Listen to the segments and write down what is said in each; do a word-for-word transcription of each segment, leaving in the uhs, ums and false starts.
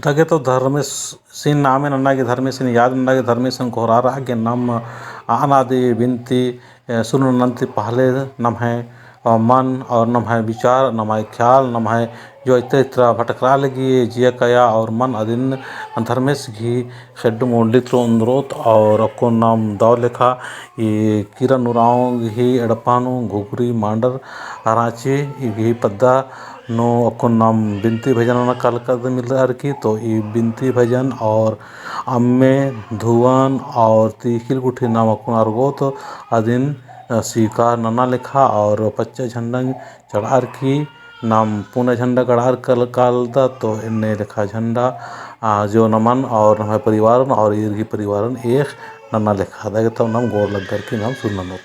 अगे तो धर्मेसिन नामे नन्ना गे, धर्मेसिन याद नन्ना गे, धर्मेसिन गोहरारआ गे नाम अनादि बिनती, ए, सुरु नन्ना ती पहले नम्है, अ, मन और नम्है विचार, नम्है ख्याल, नम्है जो इतरा इतरा भटकरआ लगी जिया काया और मन अदिन धर्मेस गही खेड्डुम ओन्दी तरो ओन्दरोत और अक्कुन नाम दव लेखा ई किरन उराँव गही एड़पा नू घुघरी मांडर राँची ई गही पद्दा नू अक्कुन नाम बिनती भजन नना कालकत मिलरअर की। तो ई बिनती भजन और अम्मे धुवन और तिख़िल गुट्ठी नाम अक्कुन अरगोत अदिन, अ, स्वीकार नना लेखा और पच्चा झंडा चढ़ार की नाम पुना झंडा गड़ार काल-, कालदत। तो एन्ने लेखा झंडा, आ, जो नमन और नम्है परिवारन और ईर गही परिवारन एख़ नना लेखा। अदगे तो नाम गोड़ लगदर की नाम सुरु ननोत।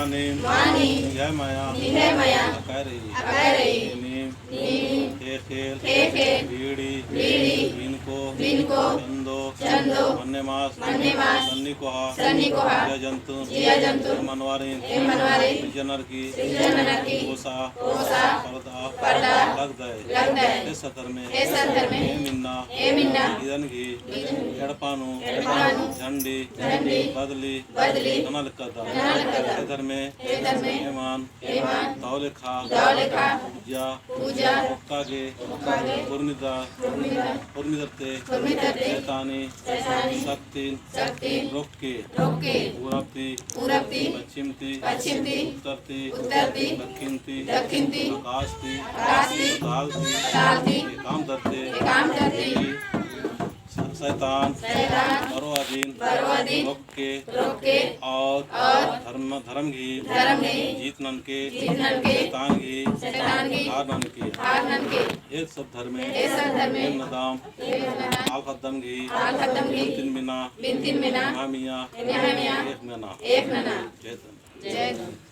मानी। मानी। निंग्है मया। निंग्है मया। अकाय रई। अकाय रई। नीम। नीम। ख़ेख़ेल। ख़ेख़ेल। बीड़ी। बीड़ी। बिनको। बिनको। चंदो। चंदो। मन्ने मास। मन्ने मास। सन्नी कोहा। सन्नी कोहा। जिया जंतु। जिया जंतु। एम मनवारिन। एम मनवारिन। सिरजनर की। सिरजनर की। ओसा। ओसा। परदा। परदा। लगदय। लगदय। ए सत धर्मे। ए सत धर्मे। एम इन्ना। एम इन्ना। इदन की। इदन की। एड़पा नू। एड़पा नू। झंडी। झंडी। बदली। बदली। नना लक्कदम। नना लक्कदम। ए धर्मे। ए धर्मे। एमन। एमन। दव लेखा। दव लेखा। पूजा। पूजा। ओक्का गे। ओक्का गे। उर्मिदा। उर्मिदा। उर्मिदर ती। उर्मिदर ती। सैतानी। सैतानी। शक्तिन। शक्तिन। रोक्के। रोक्के। पूरब ती। पूरब ती। पश्चिम ती। पश्चिम ती। उत्तर ती। उत्तर ती। दक्षिण ती। दक्षिण ती। आकाश ती। आकाश ती। पाताल ती। पाताल ती। एकाम दर ती। एकाम दर ती। स-, सैतान। सैतान। बरओ अदिन। बरओ अदिन। रोक्के। रोक्के। और। और। धर्म, धर्म गही। धर्म गही। जीत ननके। जीत ननके। सैतान गही। सैतान गही। हार ननके। हार ननके। ए सत धर्मे। ए सत धर्मे। एम नदम। एम नदम। आल ख़द्दम गही। आल ख़द्दम गही। बिनतिन मेना। बिनतिन मेना। नम्है मया। नम्है मया। एक मेना। एक मेना। जय धर्म। जय धर्म।